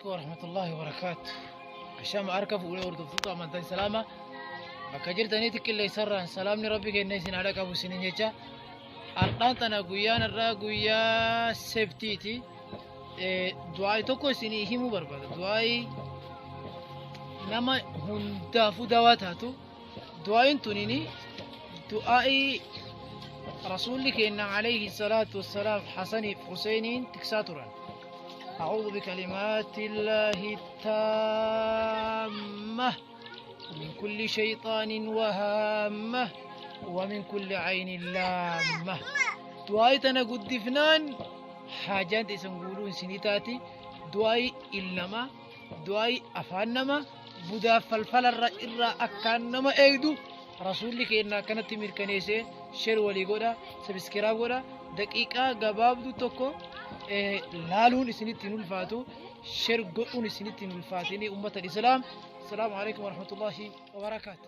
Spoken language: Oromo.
Alaikum warahmatullahi wabarakaatu. Ashama harka fuudhee hordoftoota amantaa Islaamaa bakka jirtanitti qilleensarraan salaamni Rabbi kenna isin haadha qabu isiniin jecha. Har'aan tana guyyaan har'aa guyyaa sebtiiti. Du'aayi tokko isinii himuu barbaada. Du'aayi nama hundaafuu dawaa taatu. Du'aayin tunini du'aa'ii rasuulli keenya alayhi salaatu wassalaam Hasaniif Huseeniin tiksaa turan. أعوذ بكلمات الله التامة من كل شيطان وهامة ومن كل عين لامة. Du'aa'ii tana guddifnaan haajaan isin guuluun isinii taati. Du'aa'ii ilma du'aa'ii afaan nama budaa falfalarra irraa akkaan nama eegdu rasuulli keenya akkanatti mirkaneessee. Share walii godha, subscribe godha. Daqiiqaa gabaabduu tokko laaluun isinitti hin ulfaatu, share godhuun isinitti hin ulfaatini. Ummata islaam, asalaamu alaikum warahmatullahi wabarakaatu.